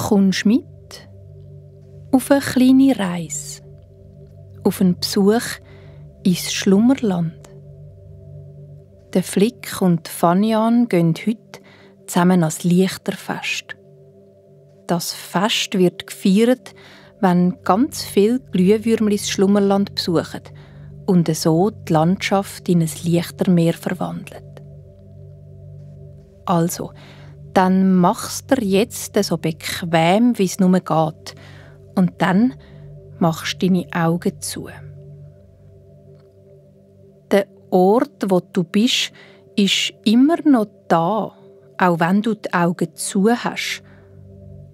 Kommst mit auf eine kleine Reise, auf einen Besuch ins Schlummerland. Der Flick und Fanian gehen heute zusammen ans Lichterfest. Das Fest wird gefeiert, wenn ganz viele Glühwürmli das Schlummerland besuchen und so die Landschaft in ein Lichtermeer verwandelt. Also, dann mach's dir jetzt so bequem, wie es nur geht. Und dann machst du deine Augen zu. Der Ort, wo du bist, ist immer noch da, auch wenn du die Augen zu hast.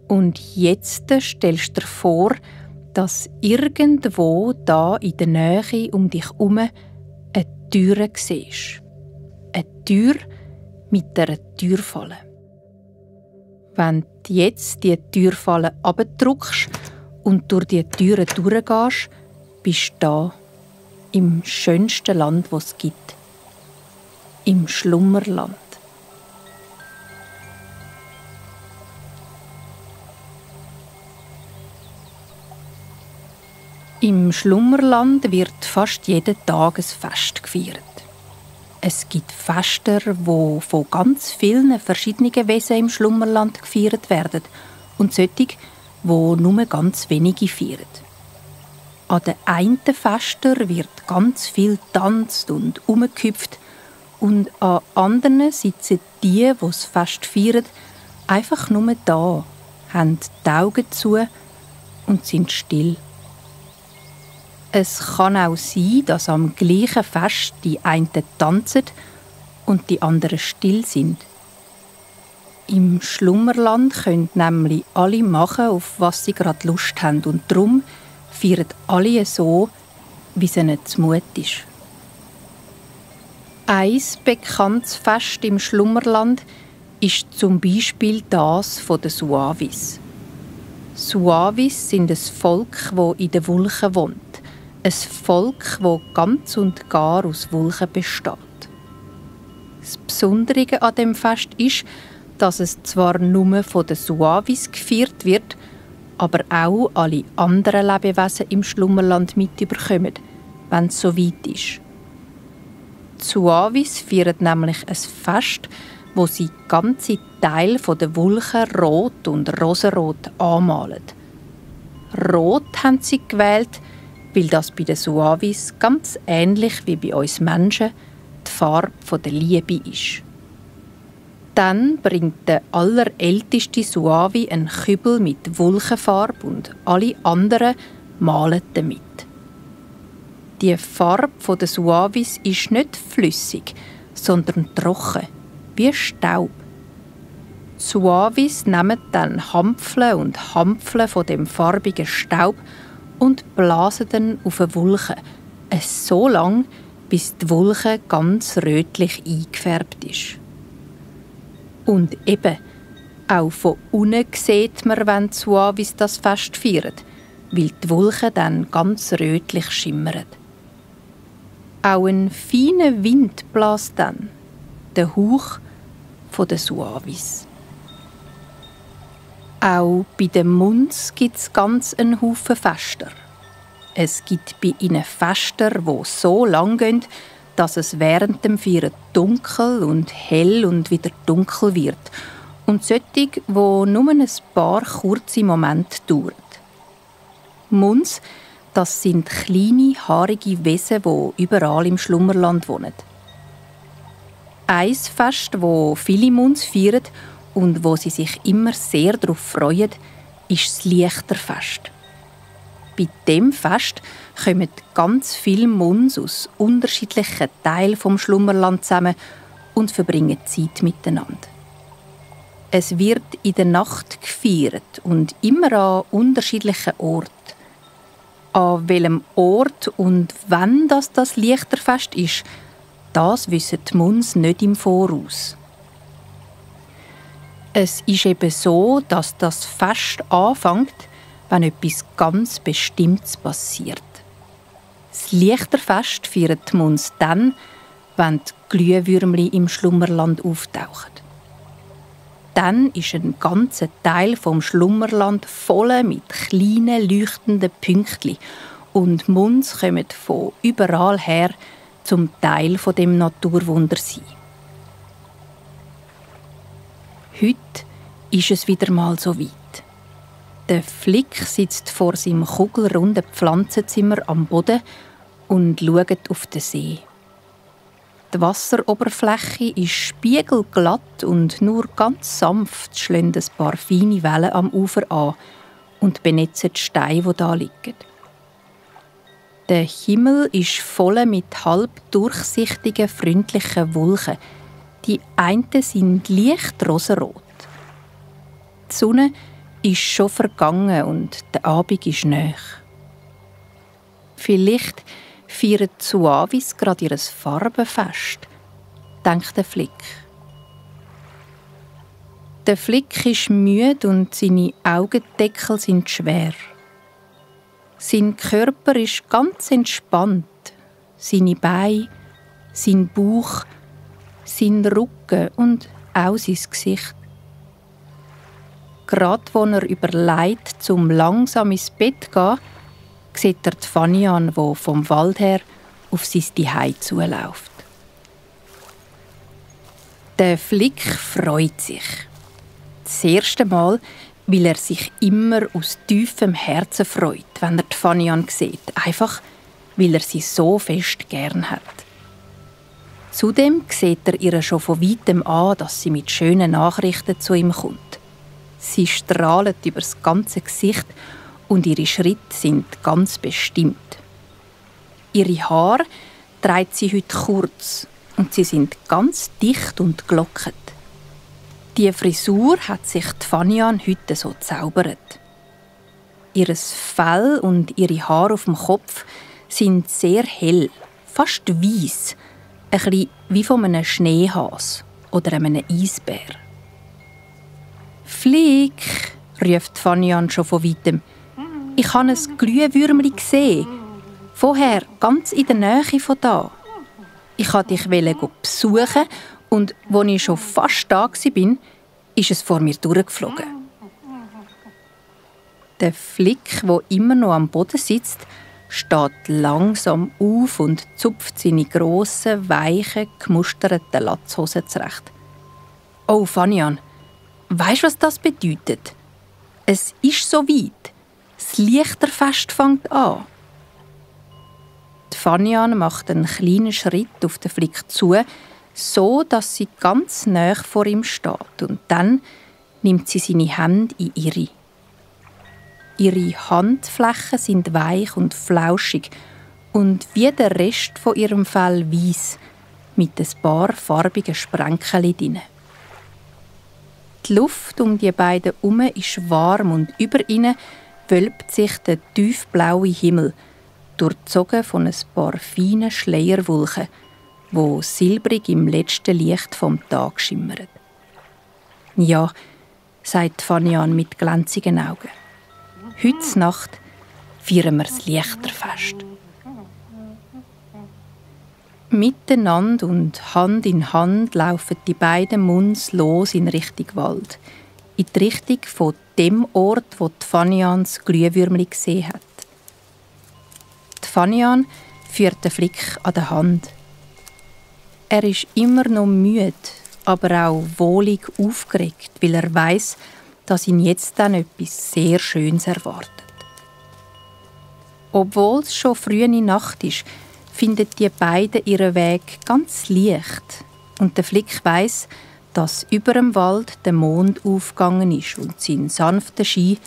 Und jetzt stellst du dir vor, dass irgendwo da in der Nähe um dich herum eine Tür siehst. Eine Tür mit einer Türfalle. Wenn du jetzt die Türfalle abdrückst und durch die Türen durchgehst, bist du da, im schönsten Land, das es gibt. Im Schlummerland. Im Schlummerland wird fast jeden Tag ein Fest gefeiert. Es gibt Feste, die von ganz vielen verschiedenen Wesen im Schlummerland gefeiert werden und solche, die nur ganz wenige feiern. An den einen Festen wird ganz viel getanzt und umgehüpft und an anderen sitzen die das Fest feiern, einfach nur da, haben die Augen zu und sind still. Es kann auch sein, dass am gleichen Fest die einen tanzen und die anderen still sind. Im Schlummerland können nämlich alle machen, auf was sie gerade Lust haben, und darum feiern alle so, wie es ihnen zumut ist. Ein bekanntes Fest im Schlummerland ist zum Beispiel das der Suavis. Suavis sind ein Volk, das in den Wolken wohnt. Ein Volk, das ganz und gar aus Wolken besteht. Das Besondere an dem Fest ist, dass es zwar nur von den Suavis gefeiert wird, aber auch alle anderen Lebewesen im Schlummerland mitbekommen, wenn es so weit ist. Die Suavis feiern nämlich ein Fest, wo sie ganze Teile der Wolken rot und rosenrot anmalen. Rot haben sie gewählt, weil das bei den Suavis ganz ähnlich wie bei uns Menschen die Farbe der Liebe ist. Dann bringt der allerälteste Suavi einen Kübel mit Wolkenfarbe und alle anderen malen damit. Die Farbe der Suavis ist nicht flüssig, sondern trocken, wie Staub. Die Suavis nehmen dann Hampfle und Hampfle von dem farbigen Staub und blasen dann auf eine Wolke, so lang, bis die Wolke ganz rötlich eingefärbt ist. Und eben, auch von unten sieht man, wenn die Suavis das Fest feiern, weil die Wolken dann ganz rötlich schimmern. Auch ein feiner Wind bläst dann, der Hauch der Suavis. Auch bei den Muns gibt es ganz einen Haufen Fester. Es gibt bei ihnen Fester, die so lang gehen, dass es während dem Feiern dunkel und hell und wieder dunkel wird. Und solche, die nur ein paar kurze Momente dauern. Muns, das sind kleine, haarige Wesen, die überall im Schlummerland wohnen. Ein Fest, wo viele Muns feiern und wo sie sich immer sehr darauf freuen, ist das Lichterfest. Bei diesem Fest kommen ganz viele Muns aus unterschiedlichen Teilen vom Schlummerland zusammen und verbringen Zeit miteinander. Es wird in der Nacht gefeiert und immer an unterschiedlichen Orten. An welchem Ort und wann das Lichterfest ist, das wissen die Muns nicht im Voraus. Es ist eben so, dass das Fest anfängt, wenn etwas ganz Bestimmtes passiert. Das Lichterfest feiern die Muns dann, wenn die Glühwürmli im Schlummerland auftauchen. dann ist ein ganzer Teil vom Schlummerland voll mit kleinen, leuchtenden Pünktchen. Und Munds kommen von überall her zum Teil von dem Naturwunder sein. Heute ist es wieder mal so weit. Der Flick sitzt vor seinem kugelrunden Pflanzenzimmer am Boden und schaut auf den See. Die Wasseroberfläche ist spiegelglatt und nur ganz sanft schlagen ein paar feine Wellen am Ufer an und benetzen die Steine, die da liegen. Der Himmel ist voll mit halb durchsichtigen, freundlichen Wolken. Die einen sind leicht rosarot. Die Sonne ist schon vergangen und der Abend ist nahe. Vielleicht feiern die Suavis gerade ihr Farbenfest, denkt der Flick. Der Flick ist müde und seine Augendeckel sind schwer. Sein Körper ist ganz entspannt. Seine Beine, sein Bauch, sein Rücken und auch sein Gesicht. Gerade als er überlegt, zum langsam ins Bett zu gehen, sieht er die Fanny an, die vom Wald her auf sein Zuhause zuläuft. Der Flick freut sich. Das erste Mal, weil er sich immer aus tiefem Herzen freut, wenn er die Fanny an sieht. Einfach, weil er sie so fest gern hat. Zudem sieht er ihr schon von weitem an, dass sie mit schönen Nachrichten zu ihm kommt. Sie strahlt über das ganze Gesicht und ihre Schritte sind ganz bestimmt. Ihre Haare trägt sie heute kurz und sie sind ganz dicht und gelockert. Die Frisur hat sich die Fanny an heute so gezaubert. Ihr Fell und ihre Haare auf dem Kopf sind sehr hell, fast weiss, ein bisschen wie von einem Schneehas oder einem Eisbär. «Flick!» ruft Fanny an schon von weitem. «Ich habe ein Glühwürmli gesehen. Vorher, ganz in der Nähe von da. Ich wollte dich besuchen und als ich schon fast da war, ist es vor mir durchgeflogen.» Der Flick, der immer noch am Boden sitzt, steht langsam auf und zupft seine grossen, weichen, gemusterten Latzhosen zurecht. «Oh, Fanny, weisst du, was das bedeutet? Es ist so weit. Das Lichterfest fängt an.» Die Fanny macht einen kleinen Schritt auf den Flick zu, so dass sie ganz nahe vor ihm steht. Und dann nimmt sie seine Hände in ihre. Ihre Handflächen sind weich und flauschig und wie der Rest von ihrem Fell weiss, mit ein paar farbigen Sprenkeln drin. Die Luft um die beiden herum ist warm und über ihnen wölbt sich der tiefblaue Himmel, durchzogen von ein paar feinen Schleierwolken, die silbrig im letzten Licht vom Tag schimmern. «Ja», sagt Fanny mit glänzigen Augen. «Heute Nacht feiern wir das Lichterfest.» Miteinander und Hand in Hand laufen die beiden Munds los in Richtung Wald. In die Richtung von dem Ort, wo die Fanny das Glühwürmli gesehen hat. Die Fanny führt den Flick an der Hand. Er ist immer noch müde, aber auch wohlig aufgeregt, weil er weiss, dass ihn jetzt dann etwas sehr Schönes erwartet. Obwohl es schon frühe Nacht ist, finden die beiden ihren Weg ganz leicht. Und der Flick weiss, dass über dem Wald der Mond aufgegangen ist und seinen sanften Schein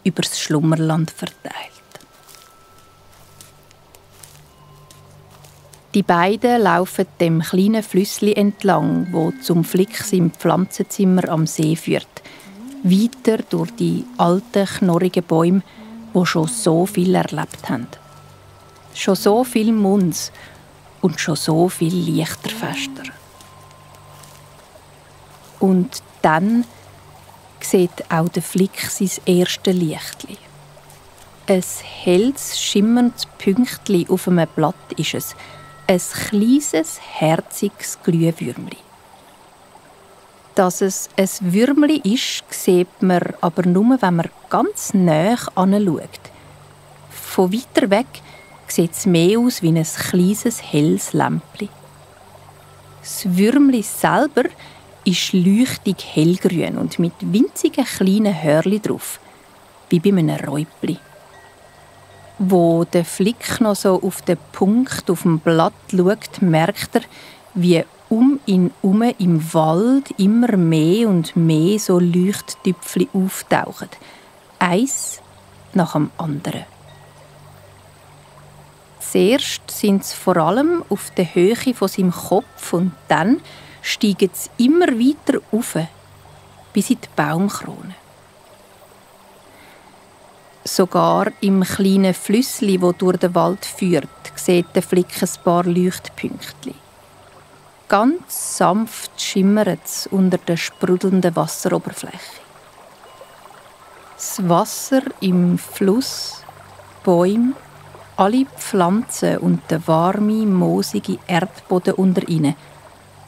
über das Schlummerland verteilt. Die beiden laufen dem kleinen Flüssli entlang, wo zum Flick seinem Pflanzenzimmer am See führt. Weiter durch die alten, knorrigen Bäume, die schon so viel erlebt haben. Schon so viel Munds und schon so viel Lichterfester. Und dann sieht auch der Flick sein erstes Lichtli. Ein helles, schimmerndes Pünktli auf einem Blatt ist es. Ein kleines, herziges Glühwürmli. Dass es ein Würmli ist, sieht man aber nur, wenn man ganz nahe anschaut. Von weiter weg sieht es mehr aus wie ein kleines, helles Lämpchen. Das Würmli selber ist leuchtig hellgrün und mit winzigen kleinen Hörli drauf, wie bei einem Räupli. Wo der Flick noch so auf den Punkt auf dem Blatt schaut, merkt er, wie um ihn herum im Wald immer mehr und mehr so Leuchttüpfchen auftauchen. Eins nach dem anderen. Zuerst sind sie vor allem auf der Höhe von seinem Kopf und dann steigen sie immer weiter rauf, bis in die Baumkrone. Sogar im kleinen Flüssli, das durch den Wald führt, sieht der Flick ein paar Leuchtpünktchen. Ganz sanft schimmert es unter der sprudelnden Wasseroberfläche. Das Wasser im Fluss, Bäume, alle Pflanzen und der warme, moosige Erdboden unter ihnen.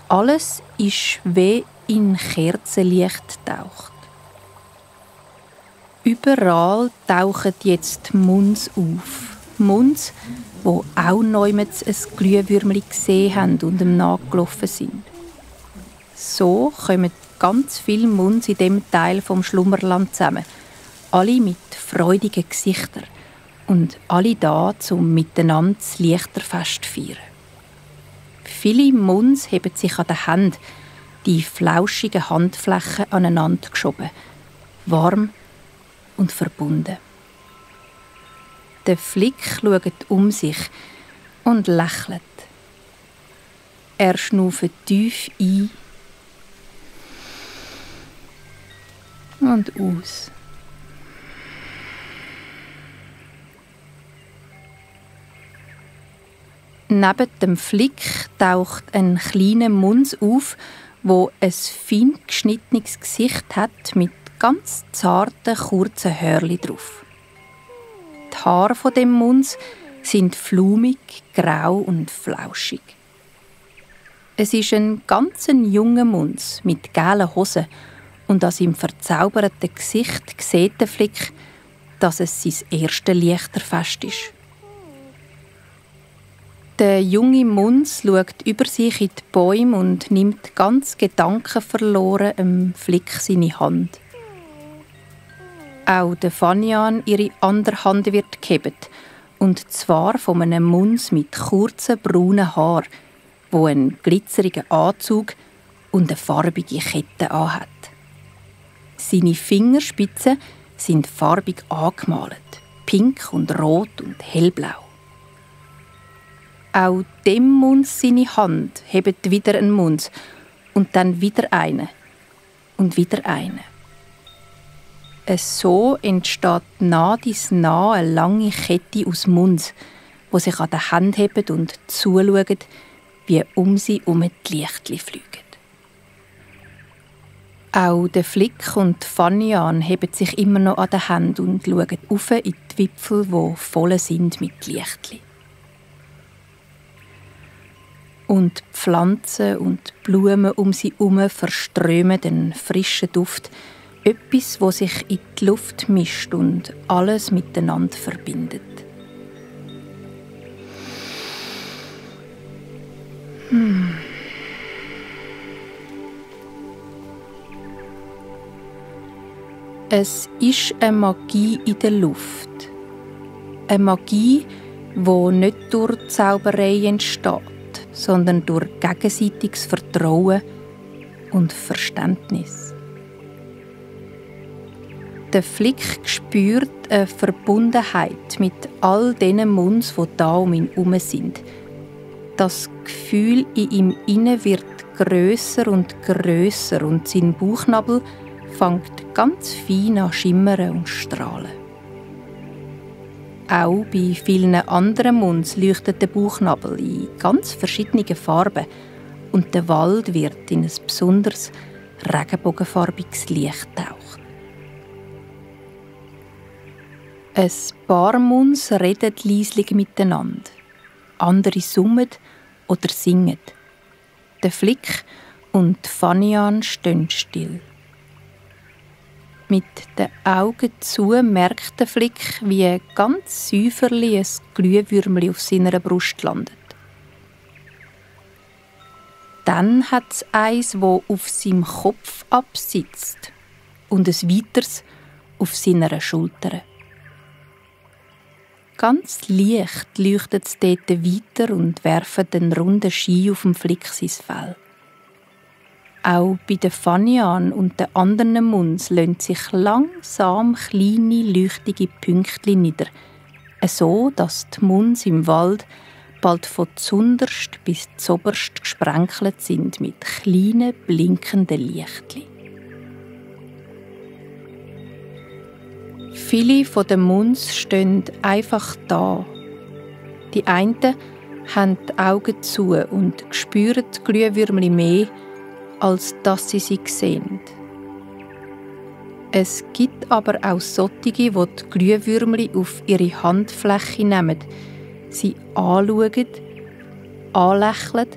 Alles ist wie in Kerzenlicht getaucht. Überall tauchen jetzt Muns auf. Muns, die auch neumals ein Glühwürmli gesehen haben und ihm nachgelaufen sind. So kommen ganz viele Muns in diesem Teil vom Schlummerland zusammen. Alle mit freudigen Gesichtern. Und alle da, um miteinander das Lichterfest zu feiern. Viele Muns heben sich an den Händen, die flauschigen Handflächen aneinander geschoben. Warm und verbunden. Der Flick schaut um sich und lächelt. Er schnauft tief ein und aus. Neben dem Flick taucht ein kleiner Muns auf, wo ein fein geschnittenes Gesicht hat mit ganz zarten, kurzen Hörli drauf. Die Haare von dem Muns sind flumig, grau und flauschig. Es ist ein ganz junger Muns mit gelben Hosen und an seinem verzauberten Gesicht sieht der Flick, dass es sein erstes Lichterfest ist. Der junge Muns schaut über sich in die Bäume und nimmt ganz gedankenverloren dem Flick seine Hand. Auch der Fanian ihre andere Hand wird gehebt, und zwar von einem Muns mit kurzen braunen Haaren, wo einen glitzerigen Anzug und eine farbige Kette anhat. Seine Fingerspitzen sind farbig angemalt, pink und rot und hellblau. Auch dem Muns seine Hand hebt wieder einen Muns und dann wieder eine und wieder eine. So entsteht nah dies nah eine lange Kette aus Muns, wo sich an den Händen heben und zuschauen, wie um sie herum die Lichtchen fliegen. Auch der Flick und Fanian heben sich immer noch an den Händen und schauen auf in die Wipfel, die voll sind mit Lichtchen. Und die Pflanzen und die Blumen um sie herum verströmen den frischen Duft, etwas, das sich in die Luft mischt und alles miteinander verbindet. Es ist eine Magie in der Luft. Eine Magie, die nicht durch Zauberei entsteht, sondern durch gegenseitiges Vertrauen und Verständnis. Der Flick spürt eine Verbundenheit mit all diesen Muns, die da um ihn herum sind. Das Gefühl in ihm inne wird grösser und grösser und sein Bauchnabel fängt ganz fein an schimmern und strahlen. Auch bei vielen anderen Muns leuchtet der Bauchnabel in ganz verschiedenen Farben und der Wald wird in ein besonderes regenbogenfarbiges Licht taucht. Ein paar Muns reden leislich miteinander. Andere summen oder singen. Der Flick und Fanian stehen still. Mit den Augen zu merkt der Flick, wie ganz säuferlich ein Glühwürmli auf seiner Brust landet. Dann hat es eins, wo auf seinem Kopf absitzt und ein weiteres auf seiner Schulter. Ganz leicht leuchtet es dort weiter und werfen den runden Schein auf dem Flick sein Fell. Auch bei den Fanian und den anderen Muns lassen sich langsam kleine, leuchtige Pünktchen nieder, so dass die Muns im Wald bald von zunderst bis zoberst gesprenkelt sind mit kleinen, blinkenden Lichtchen. Viele von den Muns stehen einfach da. Die einen haben die Augen zu und spüren die Glühwürmli mehr, als dass sie sehen. Es gibt aber auch solche, die die Glühwürmli auf ihre Handfläche nehmen, sie anschauen, anlächeln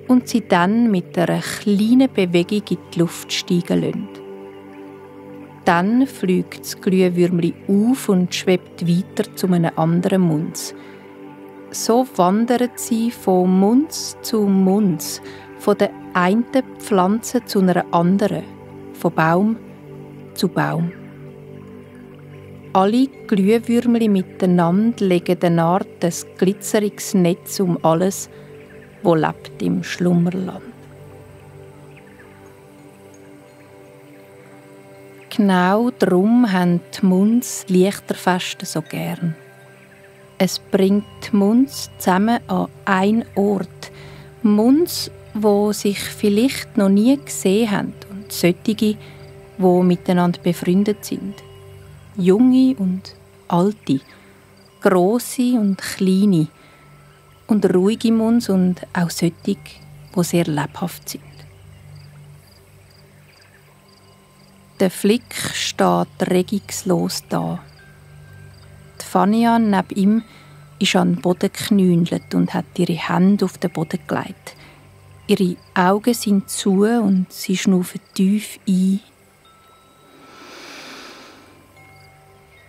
und sie dann mit einer kleinen Bewegung in die Luft steigen lassen. Dann fliegt das Glühwürmli auf und schwebt weiter zu einem anderen Muns. So wandern sie von Muns zu Muns, von der einen Pflanze zu einer anderen, von Baum zu Baum. Alle Glühwürmli miteinander legen eine Art ein glitzeriges Netz um alles, wo lebt im Schlummerland. Genau darum haben die Muns Lichterfeste so gern. Es bringt die Muns zusammen an einen Ort. Muns, die sich vielleicht noch nie gesehen haben und solche, die miteinander befreundet sind. Junge und alte, grosse und kleine und ruhige Muns und auch solche, die sehr lebhaft sind. Der Flick steht regungslos da. Die Fanian neben ihm ist an den Boden geknündelt und hat ihre Hände auf den Boden gelegt. Ihre Augen sind zu und sie schnaufen tief ein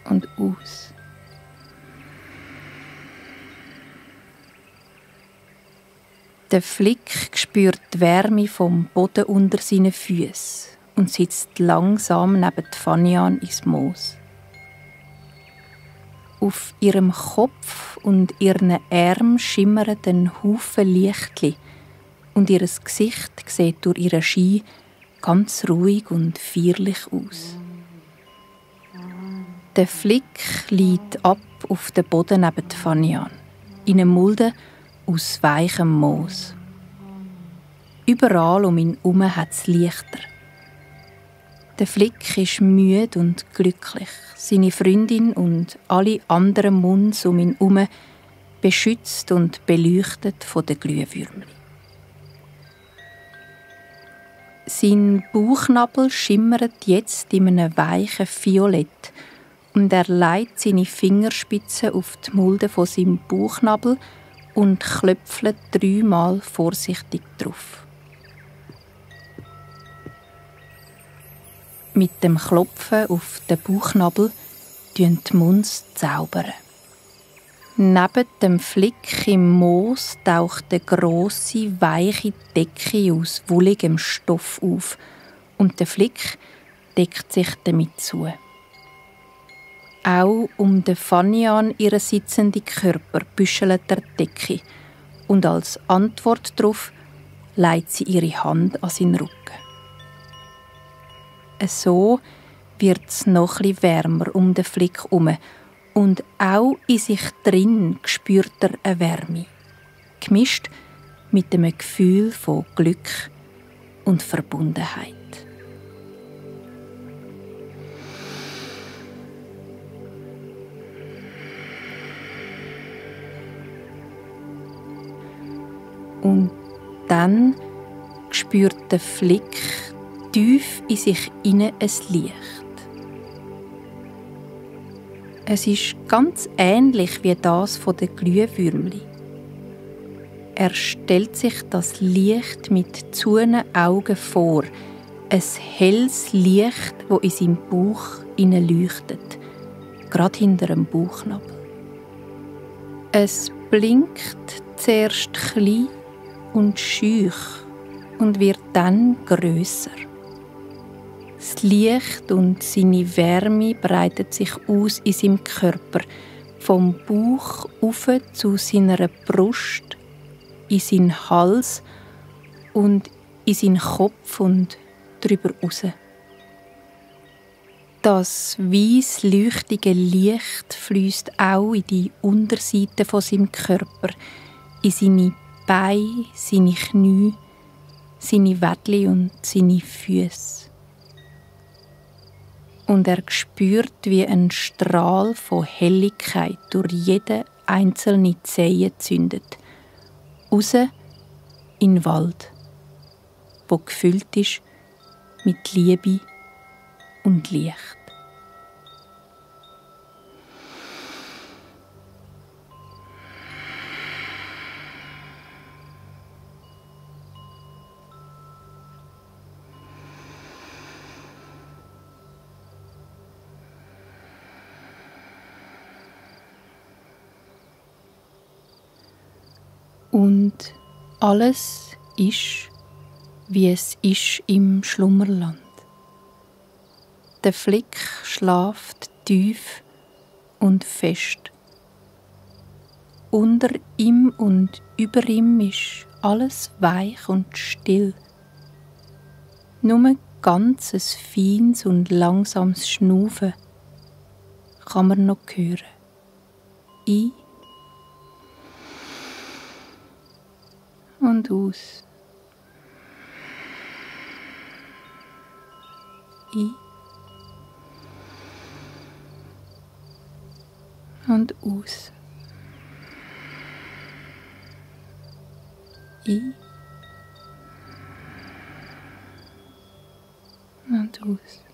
und aus. Der Flick spürt die Wärme vom Boden unter seinen Füßen und sitzt langsam neben Fanian ins Moos. Auf ihrem Kopf und ihren Armen schimmern ein Haufen Lichtli und ihr Gesicht sieht durch ihren Schein ganz ruhig und feierlich aus. Der Flick liegt ab auf den Boden neben Fanian, in einem Mulde aus weichem Moos. Überall um ihn herum hat es Lichter. Der Flick ist müde und glücklich. Seine Freundin und alle anderen Muns um ihn herum beschützt und beleuchtet von den Glühwürmli. Sein Bauchnabel schimmert jetzt in einem weichen Violett und er legt seine Fingerspitzen auf die Mulde von seinem Bauchnabel und klöpfelt 3-mal vorsichtig drauf. Mit dem Klopfen auf den Bauchnabel zaubern die Muns. Neben dem Flick im Moos taucht eine grosse, weiche Decke aus wolligem Stoff auf und der Flick deckt sich damit zu. Auch um den Fanian ihren sitzenden Körper büschelt der Decke und als Antwort darauf legt sie ihre Hand an seinen Rücken. So wird es noch etwas wärmer um den Flick herum und auch in sich drin spürt er eine Wärme, gemischt mit einem Gefühl von Glück und Verbundenheit. Und dann spürt der Flick tief in sich inne ein Licht. Es ist ganz ähnlich wie das von den Glühwürmli. er stellt sich das Licht mit zuen Augen vor. Ein helles Licht, das in seinem Bauch leuchtet, gerade hinter dem Bauchnabel. Es blinkt zuerst klein und schüch und wird dann grösser. Das Licht und seine Wärme breitet sich aus in seinem Körper, vom Bauch auf zu seiner Brust, in seinen Hals und in seinen Kopf und drüber raus. Das weiss leuchtige Licht fließt auch in die Unterseite von seinem Körper, in seine Beine, seine Knie, seine Wädli und seine Füße. Und er spürt, wie ein Strahl von Helligkeit durch jede einzelne Zehe zündet. Raus in den Wald, wo gefüllt ist mit Liebe und Licht. Und alles ist, wie es ist im Schlummerland. Der Flick schlaft tief und fest. Unter ihm und über ihm ist alles weich und still. Nur ganz ein feines und langsames Schnaufen kann man noch hören. Ein und aus. Ein und aus. Ein und aus.